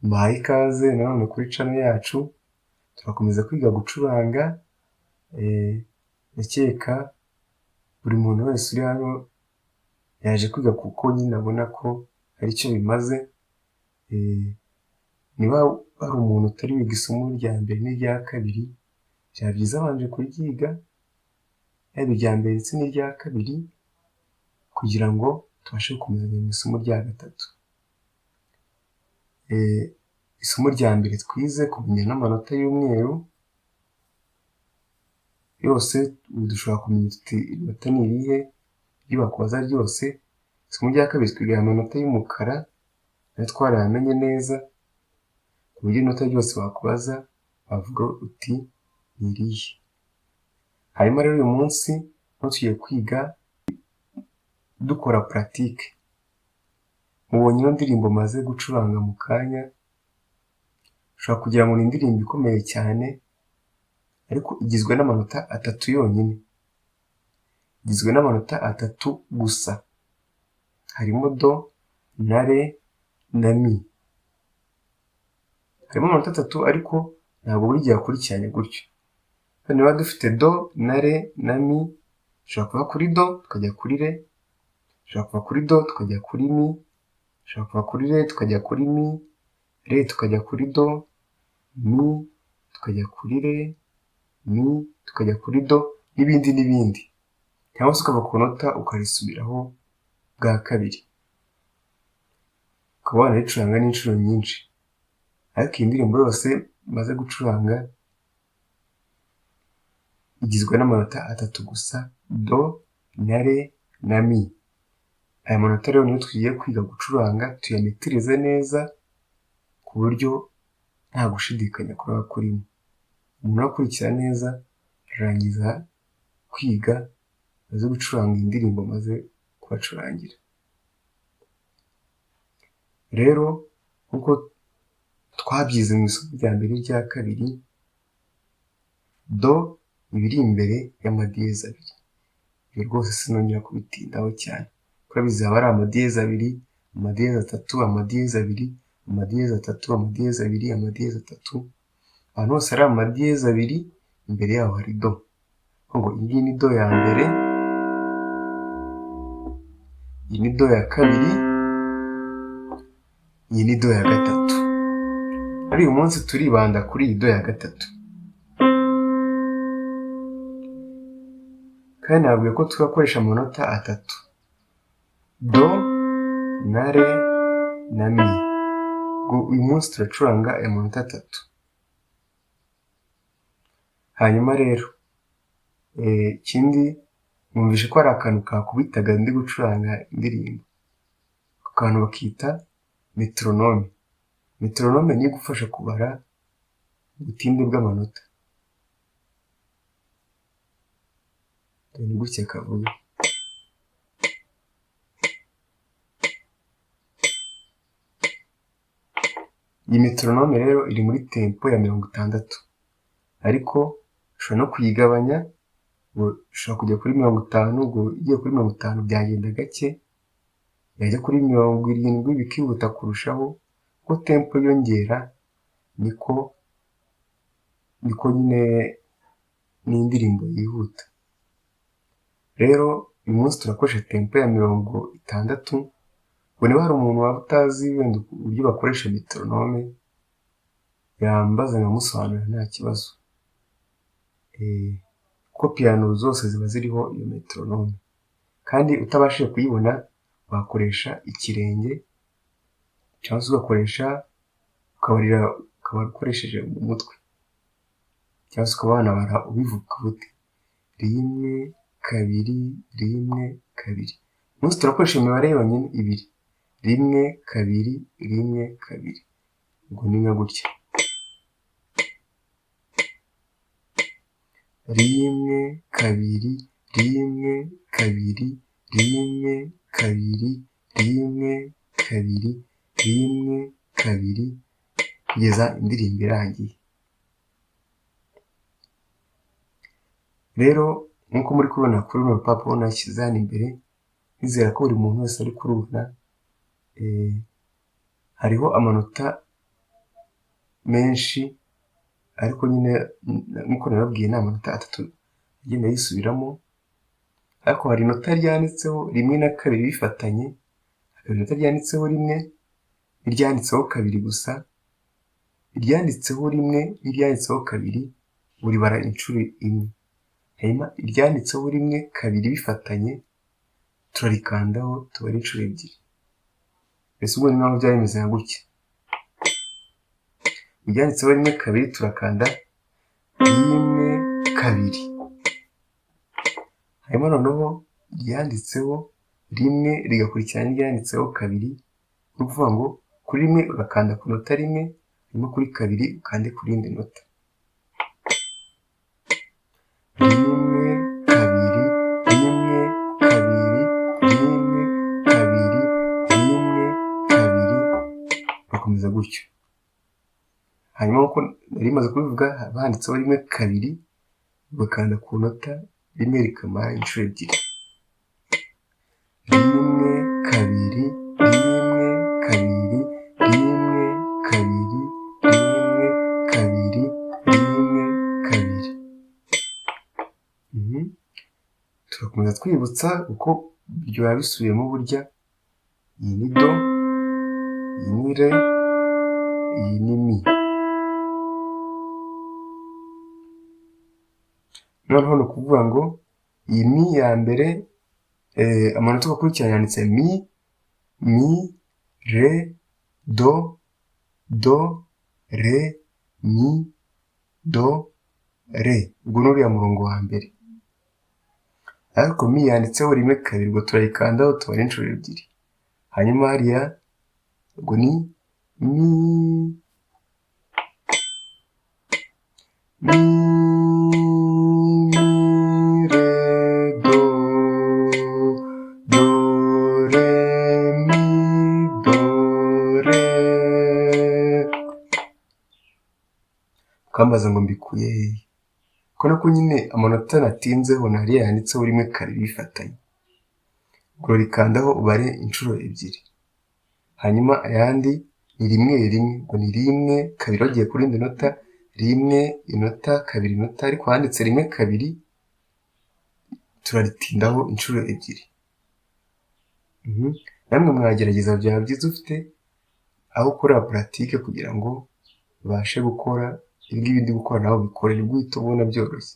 Mbahaye ikaze nanone kuri channel yacu, turakomeza kwiga gucuranga, ndakeka buri muntu wese uri hano yaje kwiga kuko nyine abona ko hari icyo bimaze, niba hari umuntu utari wiga isomo rya mbere n'irya kabiri, byaba byiza abanje kuryiga, yaba irya mbere ndetse n'irya kabiri, kugira ngo tubashe gukomezanya mu isomo rya gatatu. Isomo rya mbere twize kumenya n'amanota y'umweru yose, ubu dushobora kumenya tuti inota ni irihe, iryo bakubaza ryose. Isomo rya kabiri twiga amanota y'umukara, nayo twarayamenye neza, ku buryo inota ryose bakubaza wavuga uti ni irihe. Hanyuma rero uyu munsi naho tugiye kwiga dukora pratique. Mubonye ino ndirimbo maze gucuranga mu kanya, ushobora kugira ngo ni indirimbo ikomeye cyane, ariko igizwe n'amanota atatu yonyine. Igizwe n'amanota atatu gusa. Harimo do na re na mi. Harimo amanota atatu ariko ntabwo buri gihe akurikiranye gutyo. Niba dufite do na re na mi, dushobora kuva kuri do tukajya kuri re, dushobora kuva kuri do tukajya kuri mi, dushobora kuva kuri re tukajya kuri mi, re tukajya kuri do, mi tukajya kuri re, mi tukajya kuri do, n'ibindi n'ibindi. Cyangwa se ukava ku nota ukarisubiraho bwa kabiri, ukaba wanaricuranga n'inshuro nyinshi. Ariko iyi ndirimbo yose maze gucuranga igizwe n'amanota atatu gusa, do na re na mi. Aya manota rero niyo tugiye kwiga gucuranga, tuyametirize neza ku buryo nta gushidikanya kuraba kurimo. Umuntu urakurikira neza arangiza kwiga azi gucuranga iyi ndirimbo maze kubacurangira. Rero nk'uko twabyize mu isomo rya mbere n'irya kabiri, do iba iri imbere y'amadiyezi abiri. Ibyo rwose sinongera kubitindaho cyane. Urabizi haba hari amadiyezi abiri, amadiyezi atatu, amadiyezi abiri, amadiyezi atatu, amadiyezi abiri, amadiyezi atatu. Ahantu hose hari amadiyezi abiri, imbere yaho hari do. Ngo iyi ngiyi ni do ya mbere, iyi ni do ya kabiri, iyi ni do ya gatatu. Muri uyu munsi turibanda kuri iyi do ya gatatu. Kandi nababwiye ko turakoresha amanota atatu, do na re na mi. Uyu munsi turacuranga aya manota atatu. Hanyuma rero ikindi mwumvishe ko hari akantu kakubitaga ndi gucuranga indirimbo. Ako kantu bakita metronome. Metronome niyo igufasha kubara ubutinde bw'amanota. Ni gutya kavuga. Iyi metronome rero iri muri tempo ya 60, ariko ushobora no kuyigabanya, ushobora kujya kuri 50, ubwo ugiye kuri 50 byagenda gake, yajya kuri 70 bikihuta kurushaho, uko tempo yiyongera niko nyine n'indirimbo yihuta. Rero uyu munsi turakoresha tempo ya 60, ubwo niba hari umuntu waba utazi wenda uburyo bakoresha metronome, yambaza nkamusobanurira nta kibazo. Kuko piyano zose ziba ziriho iyo metronome. Kandi utabashije kuyibona wakoresha ikirenge cyangwa se ugakoresha ukabarira ukabara ukoresheje mu mutwe, cyangwa se ukaba wanabara ubivuga uti 1 2 1 2. Uyu munsi turakoresha imibare yonyine ibiri, 1 2 1 2. Ubwo ni nka gutya, 1 2 1 2 1 2 1 2 1 2, kugeza indirimbo irangiye. Rero nk'uko muri kubibona kuri runo rupapuro nashyize hano imbere, nizera ko buri muntu wese ari kurubona, hariho amanota menshi, ariko nyine nk'uko nababwiye ni amanota atatu agenda yisubiramo, ariko hari inota ryanditseho rimwe na kabiri bifatanye, hakaba inota ryanditseho rimwe n'iryanditseho kabiri gusa, iryanditseho rimwe n'iryanditseho kabiri uribara inshuro imwe, hanyuma iryanditseho rimwe kabiri bifatanye turarikandaho tubara inshuro ebyiri. Mbese ubwo ni nkaho byaba bimeze nka gutya, iryanditseho rimwe kabiri turakanda rimwe kabiri, hanyuma noneho iryanditseho rimwe rigakurikirana n'iryanditseho kabiri, ni ukuvuga ngo kuri rimwe urakanda ku nota rimwe, hanyuma kuri kabiri ukande ku rindi nota. Rimwe kabiri rimwe kabiri rimwe kabiri rimwe kabiri, ugakomeza gutyo. Hanyuma nk'uko nari maze kubivuga, haba handitseho rimwe kabiri, ugakanda ku nota rimwe rikamara inshuro ebyiri. Rimwe kabiri rimwe kabiri rimwe kabiri rimwe kabiri rimwe kabiri. Turakomeza twibutsa uko biba bisubiyemo burya, iyi ni do, iyi ni re, iyi ni mi. Noneho ni ukuvuga ngo iyi mi ya mbere, amanota uko akurikirana yanditse mi, mi, re, do, do, re, mi, do, re. Ubwo ni uriya murongo wa mbere. Ariko mi yanditseho rimwe kabiri, ubwo turayikandaho tubara inshuro ebyiri. Hanyuma hariya ubwo ni mi, mi, mi, re, do, do, re, mi, do, re. Ukambaza ngo mbikuye hehe? Ko nako nyine amanota natinzeho ni ariya yanditseho rimwe kabiri bifatanye. Ubwo urikandaho ubare inshuro ebyiri. Hanyuma ayandi ni rimwe rimwe, ubwo ni rimwe kabiri bagiye ku rindi nota, rimwe inota kabiri inota, ariko handitse rimwe kabiri turaritindaho inshuro ebyiri. Namwe mwagerageza, byaba byiza ufite aho ukorera puratike kugira ngo ubashe gukora ibi ngibi ndi gukora nawe ubikore, nibwo uhita ubona byoroshye.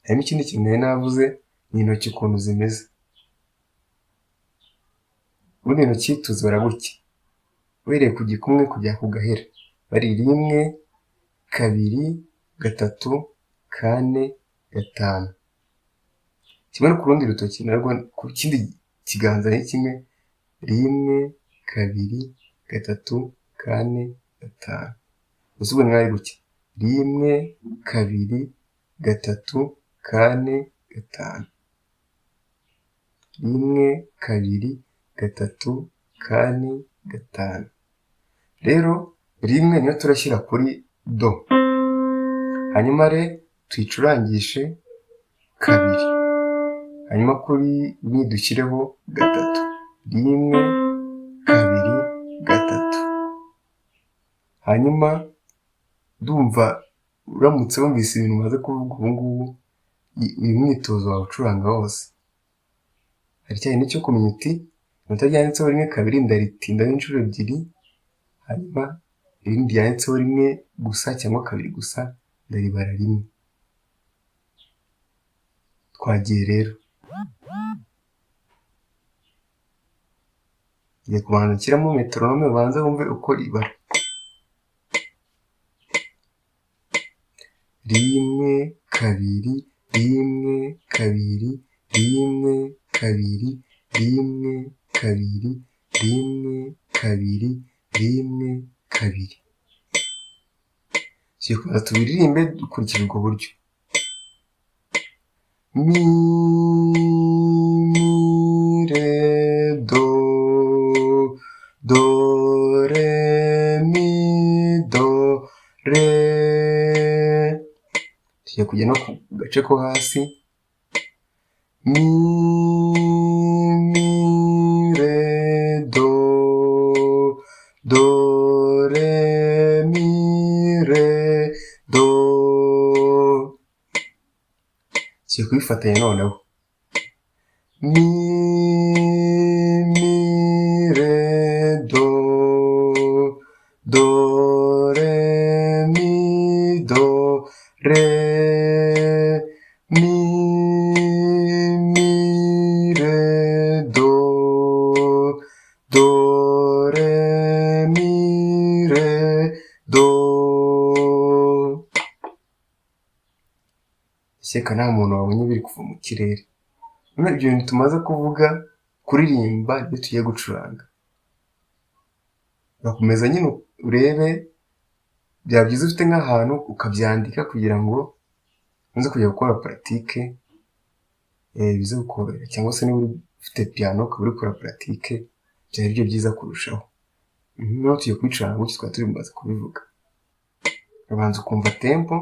Harimo ikindi kintu nari navuze, ni intoki ukuntu zimeze. Ubundi intoki tuzibara gutya, uhereye ku gikumwe kugera ku gahera, bari rimwe, kabiri, gatatu, kane, gatanu. Kimwe no ku rundi rutoki narwo, ku kindi kiganza ni kimwe, rimwe, kabiri, gatatu, kane, gatanu. Gusa ubwo ni gutya, rimwe, kabiri, gatatu, kane, gatanu. Rimwe, kabiri, gatatu, kane, gatanu. Rero rimwe niyo turashyira kuri do, hanyuma re tuyicurangishe kabiri, hanyuma kuri mi dushyireho gatatu, rimwe, kabiri, gatatu. Hanyuma ndumva uramutse wumvise ibintu umaze kuvuga ubu ngubu, uyu mwitozo wawucuranga wose. Hari cya kintu cyo kumenya uti inota ryanditseho rimwe kabiri ndaritindaho inshuro ebyiri, hanyuma irindi ryanditseho rimwe gusa cyangwa kabiri gusa ndaribara rimwe. Twagiye rero, ngiye kubanza nshyiramo metronome ubanze wumve uko ibara. Rimwe kabiri rimwe kabiri rimwe kabiri rimwe kabiri rimwe kabiri rimwe kabiri. Tugiye kubanza tubiririmbe dukurikije ubwo buryo. Mi, mi, re, do, do, re, mi, do, re. Tugiye kujya no ku gace ko hasi. Mi, mi, re, do, do, re, Tugiye kubifatanya noneho. Mi, mi, re, do, do, re, mi, do, re, mi, mi, re, do, do, re, mi, re, do. Ndakeka nta muntu wabonye biri kuva mu kirere. None ibyo bintu tumaze kuvuga, kuririmba, ibyo tugiye gucuranga, urakomeza nyine urebe. Byaba byiza ufite nk'ahantu ukabyandika kugira ngo uze kujya gukora pratique bize kukorohera, cyangwa se niba ufite piano ukaba uri gukora pratique, byaba aribyo byiza kurushaho. Noneho tugiye kubicuranga gutya twari tubimaze kubivuga. Urabanza ukumva tempo: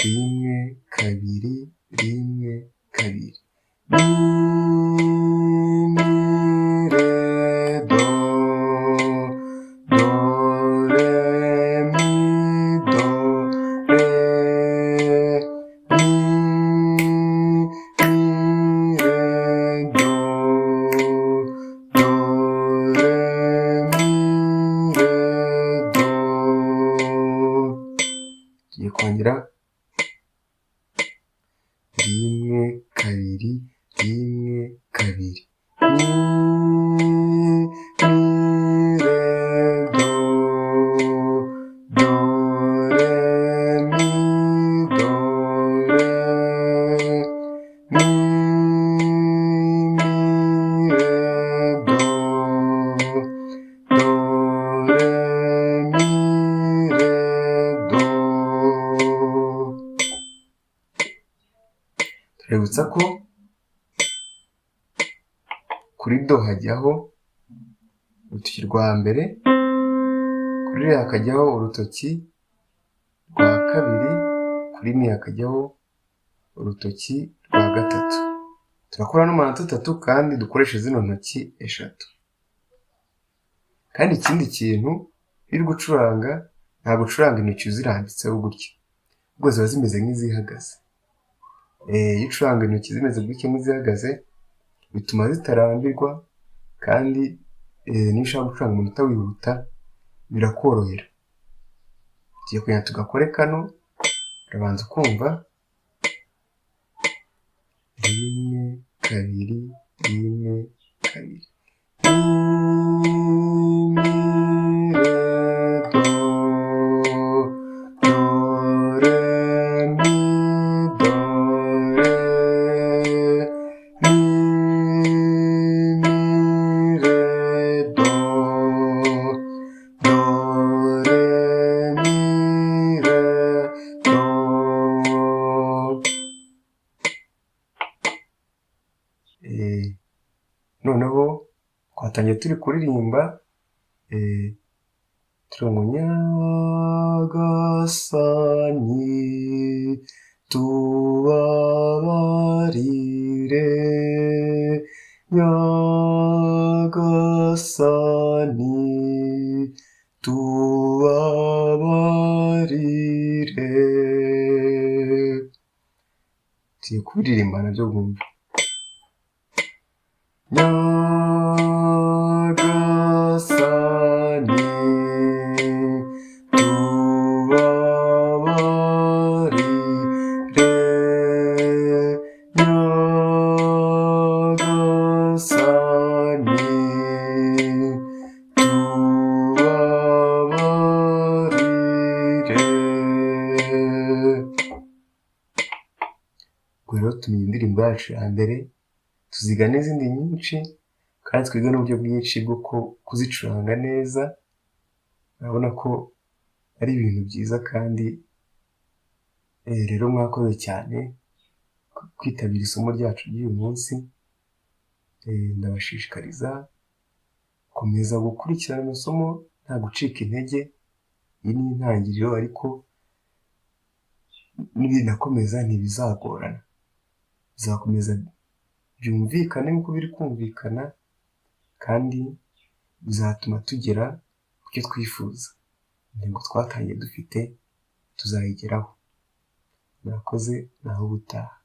rimwe, kabiri, rimwe, kabiri, mi, mi, re, do, do, re, mi, do, re, mi, mi, re, do, do, re, mi, re, do. Tugiye kongera: rimwe, kabiri, rimwe, kabiri, mi, mi, re, do, do, re, mi, do, re, mi, mi, re, do, do, re, mi, re, do. Turabibutsa ko kuri do hajyaho urutoki rwa mbere, kuri re hakajyaho urutoki rwa kabiri, kuri mi hakajyaho urutoki rwa gatatu. Turakora n'amanota atatu kandi dukoreshe zino ntoki eshatu. Kandi ikindi kintu, iyo uri gucuranga ntabwo ucuranga intoki uzirambitseho gutya, ahubwo ziba zimeze nk'izihagaze. Iyo ucuranga intoki zimeze gutya nk'izihagaze, bituma zitarambirwa, kandi niyo ushaka gucuranga umunota wihuta birakorohera. Tugiye kugenda tugakore kano. Urabanza ukumva: rimwe, kabiri, rimwe, kabiri, mi, mi, re, do, do, re, mi, do, re, mi, mi, re, do, do, re, mi, re, do. Noneho twatangiye turi kuririmba, turi ngo Nyagasani tubabarire, Nyagasani tubabarire. Tugiye kubiririmba nabyo wumve: Nyagasani tubabarire, Nyagasani tubabarire. Ubwo rero tumenya indirimbo yacu ya mbere, tuziga n'izindi nyinshi, kandi twiga n'uburyo bwinshi bwo kuzicuranga neza. Urabona ko ari ibintu byiza, kandi rero mwakoze cyane kwitabira isomo ryacu ry'uyu munsi. Ndabashishikariza gukomeza gukurikirana amasomo nta gucika intege. Iyi ni intangiriro, ariko nibinakomeza ntibizagorana, bizakomeza byumvikane nk'uko biri kumvikana, kandi bizatuma tugera ku cyo twifuza. Intego twatangiye dufite tuzayigeraho. Murakoze, naho ubutaha.